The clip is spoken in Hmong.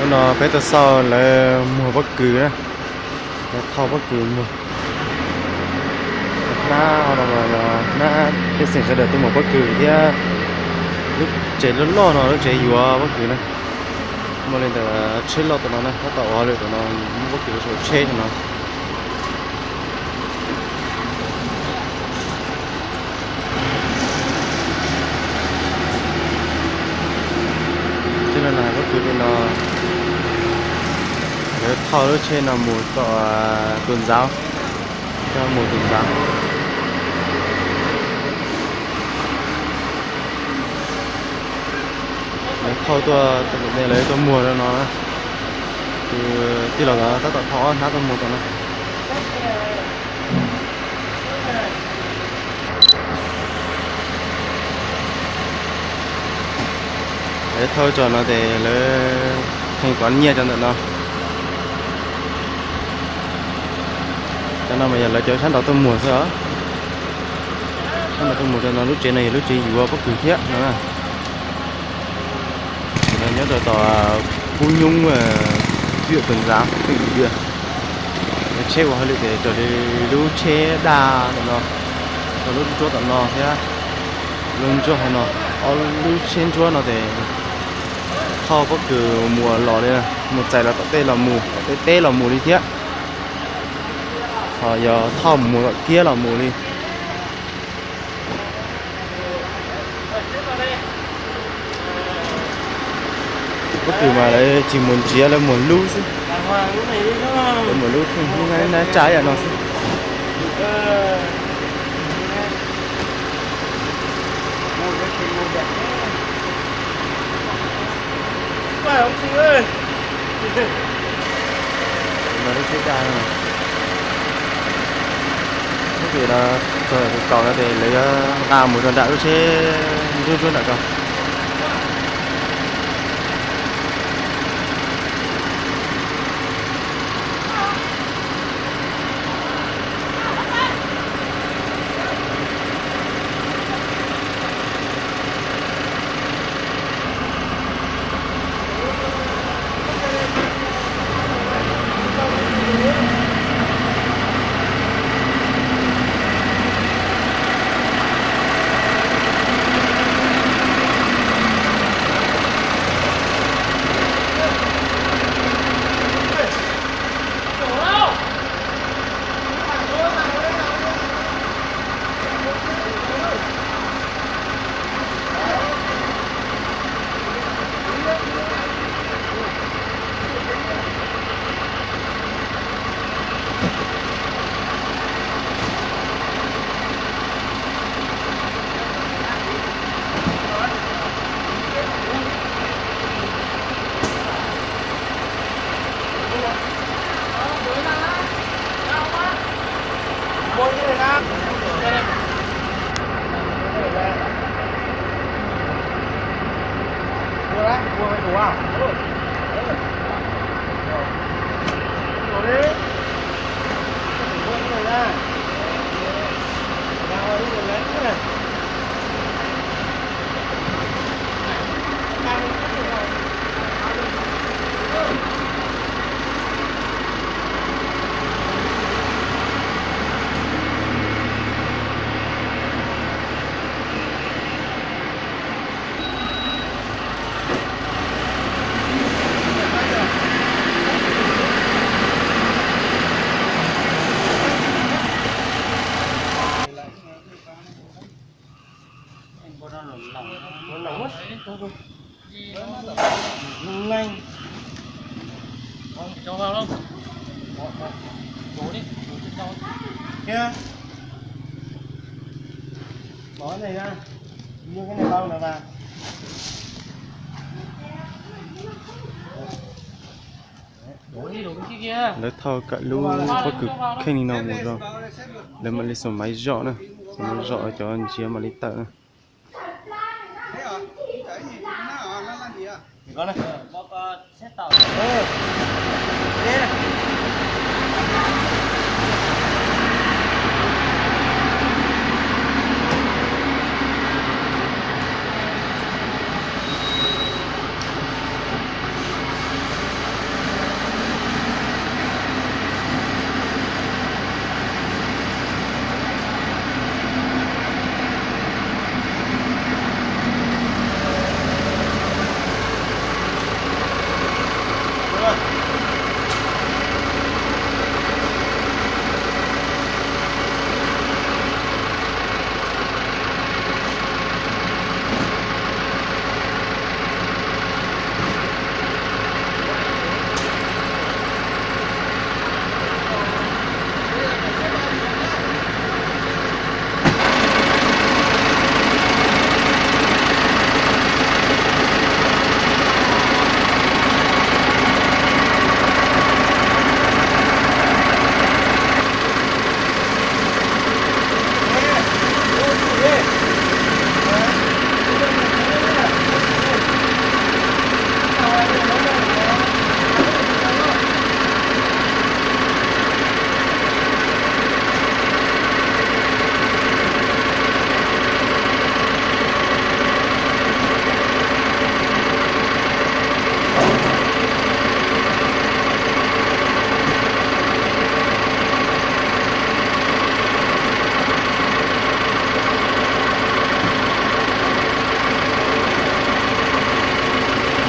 Hnub no peb tuaj xauj lawv muag pob kws na, lawv thauj pob kws muag. Hnab no yog hnab pej xeem sawv daws tuaj muag pob kws thiab. Lub tsev loj loj no lub tsev yuav pob kws na. Muaj li ntawm tsheb loj tom no na, tab tom ua hauj lwm tom no, muab pob kws rau saum tsheb no. Tsheb no na, pob kws li no, lawv thauj lub tsheb no mus tom tus ntxauv, coj mus tus ntxauv. Lawv thauj tuaj, lawv tuaj muag rau no, tus tij laug tab tom thauj ob hnab tuaj muag rau no. Lawv thauj tso no ces lawv theej kov nyiaj rau ntawm no. Cov no mas yog lawv cov sab nraud tuaj muag xwb os. Sab nraud tuaj muag rau no, lub tsev no yog lub tsev yuav pob kws thiab no. Ces no nyob rau tom Phú Nhúng, huyện Tuần Giáo, tỉnh Điện Biên. Lawv tsheb ua hauj lwm ces raws li lub tsheb daj tom no, rau lub ntsuab tom no thiab lub ntsuab hauv no, ob lub tsheb ntsuab no ces thauj pob kws mus los li, mus txais los tom tej los mus, tom tej teb los mus li thiab, ho yog thauj mus tom kiab los mus li. Pob kws mas lawv tsis mus nrhiav, lawv mus lub xwb. Lawv mus lub theej hnub nab tsa ib yam no xwb. Lub tsheb daj no, lub tsheb no txog tus kaum no ces lawv yuav nqa mus rau nram lub tsheb ntsuab ntsuab nram ko. Lawv thauj kawm lub pob kws kheej li no mus rau, lawv mam li xus maiv zom na, xus maiv zom cov ntsiav mam li tawm na.